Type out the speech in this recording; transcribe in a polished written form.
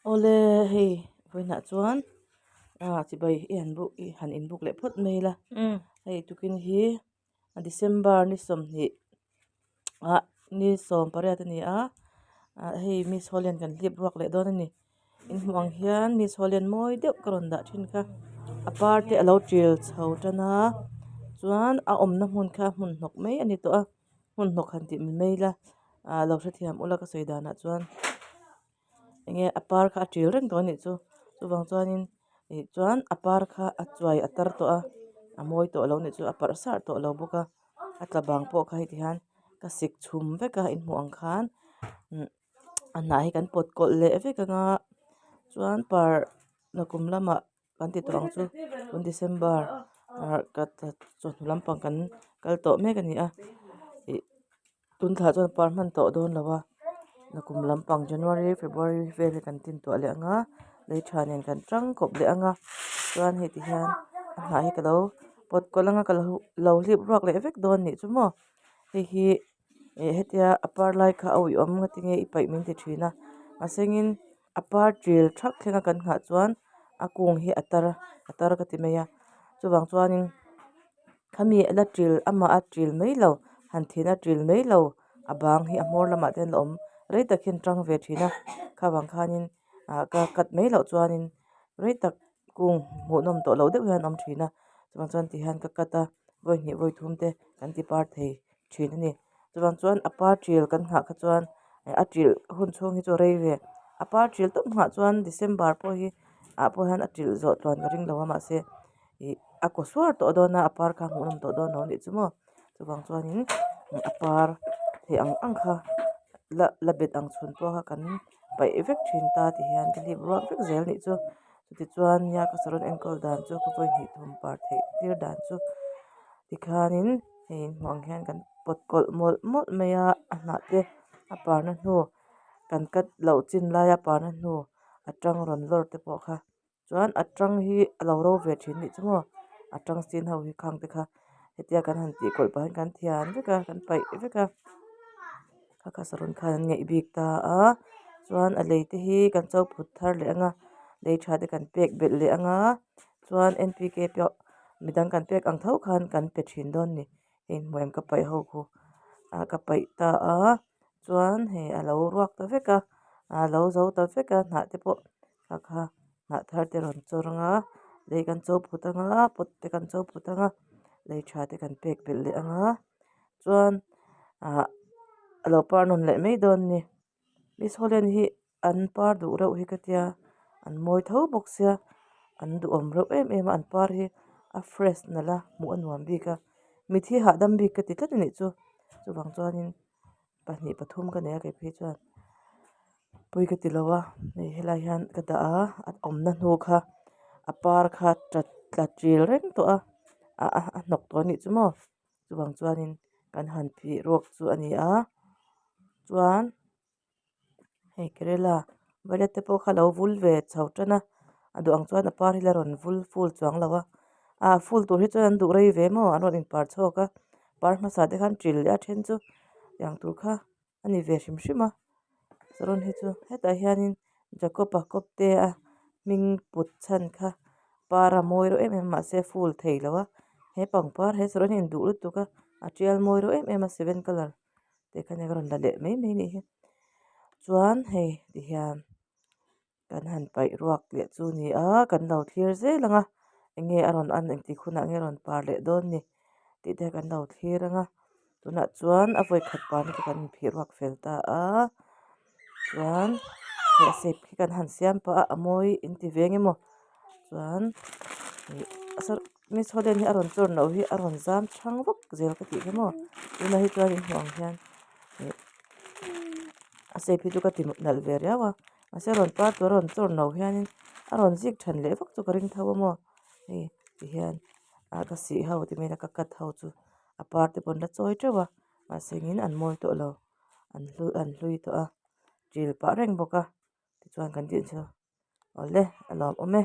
Awle hei vawiinah chuan ah chibai i han buk i han inbuk leh phawt mai ila hei tukin hi December ni sawmhnih ah ni sawm pariat a ni a ah hei miss Holland kan hlip ruak leh dawn a ni in hmuh ang hian miss Holland mawi deuh ka rawn dah thin kha a par te a lo tial chho tan a chuan a awmna hmun kha hmun hnawk mai a ni tawh a hmun hnawk han tih mai ila ah lo hrethiam ula ka sawi danah chuan. Enge a par kha a til reng tawh a nih chu chuvang chuanin ih chuan a par kha a chuai a tar tawh a a mawi tawh lo a nih chu a parh sarh tawh lo bawk a a tla bang pawh kha heti hian ka sik chhum vek a inhmuh ang khan umm a hnah hi kan pawt kawlh leh vek anga chuan par nakum lamah kan ti tawh ang chu tun December ah chawhnu lampang kan kal tawh mek a ni a ih tun thla chuan par hman tawh dawn lo a nakum lampang January February vel hi kan tin tuah leh ang a lei tha nen kan tang kawp leh ang a chuan hei ti hian a hnah hi ka lo pawt kawlh ang a ka lo hlip ruak leh vek dawn nih chu maw hei hi. Ih hetia a par lai kha a uiawm nga tinge i paih min ti thin a mahsengin a par ṭil ṭhak thleng a kan nghah chuan a kung hi a tar a tar ka ti mai a chuvang chuanin khami la ṭil amah a ṭil mai lo han thina a ṭil mai lo a bang hi a hmawr lamah te hian a awm rei tak hian ṭang ve ṭhin a khavang khanin ah ka cut mai loh chuanin rei tak kung hmuhnawm tawh loh deuh hian a awm thin a chuvang chuan ti hian ka cut a vawi hnih vawi thum te kan ti par thei thin a ni chuvang chuan a par ṭil kan nghah kha chuan a ṭil hun chhung hi chu a rei ve a par ṭil tawp nghah chuan December pawh hi ah pawh hian a ṭil zawh tluan ka ring lo a mahse ih a kaw suar tawh dawn a a par kha hmuhnawm tawh dawn lo a nih chu maw chuvang chuanin a par theih ang ang kha la la bet ang chhun pawh kha kan paih vek thin ta ti hian ka hlip ruak vek zel a nih chu chutichuan nia ka saron enkawl dan chu ka vawi hnih thum par theih tir dan chu tikhanin hei inhmuh ang hian kan pawt kawlh mawlh mawlh mai a a hnah te a parna hnu kan cut loh chin laia parna hnu a tang rawn lawr te pawh kha chuan a tang hi a lo ro ve thin nih chu maw a tang sin ho hi khang te kha hetia kan han tih kawlh pah hian kan thian vek a kan paih vek a kha kha saron khan an ngeih bik ta a chuan a lei te hi kan cho phut thar leh ang a lei tha te kan pek belh leh ang a chuan n p k pawh midang kan pek ang tho khan kan pe thin dawn a ni hei hmuh em ka paih ho khu ah ka paih ta a chuan hei a lo ruak ta vek a a lo zo ta vek a hnah te pawh kha kha hnah thar te rawn chawr ang a lei kan cho phut ang a pot te kan cho phut ang a lei tha te kan pek belh leh ang a chuan ah a lo par nawn leh mai dawn a ni miss holland hi an par duh reuh hi ka tia an mawi tho bawk sia an duhawm reuh em em a an par hi a fresh nalh a hmuh a nuam bik a mitthi hahdam bik ka ti tlat a nih chu chuvang chuanin pahnih pathum ka nei a kei phei chuan pawi ka ti lo a hei helai hian ka dah a a awmna hnu kha a par kha chat tla ṭil reng tawh a a a hnawk tawh a nih chu maw chuvang chuanin kan han phih ruak chu a ni a chuan hei kerela violet te pawh kha a lo vul ve chho tan a a duh ang chuan a par hi la rawn vul ful chuang lo a ah ful tur hi chuan an duh rei ve maw an rawn inpar chhuak a par hmasa te khan ṭil leh a then chu tiang tur kha a ni ve hrim hrim a saron hi chu hetah hianin Jacob-a kawpte a hming put chhan kha par a mawi reuh em em a mahse ful thei lo a he pangpar he saron hi a induh lutuk a a tial mawi reuh em em a seven colour te kha nia ka rawn la leh mai mai a nih hi chuan hei tihian. Kan han paih ruak leh chu a ni a kan lo thlir zel ang a enge a rawn an engtik hunah nge a rawn par leh dawn ni tih te kan lo thlir ang a tunah chuan a vawi khat parna chu kan inphih ruak fel ta a chuan he a shape khi kan han siam pah a a mawi inti ve eng emaw chuan ih miss holland hi a rawn chawr loh hi a rawn zam chhang vak zel ka tih kha maw tunah hi chuan inhmuh ang hian ih a shape hi chu ka ti nalh ve riau a. Mahse rawn par tur a rawn chawr no hianin a rawn zik than leh vak chu ka ring tho a maw hei ti hian ah ka sih ho ti maia ka cut ho chu a par te pawh an la chawi teuh a mahse engin an mawi tawh lo an hlu an hlui tawh a til pah reng bawk a tichuan kan tih chu awle a lawmawm e.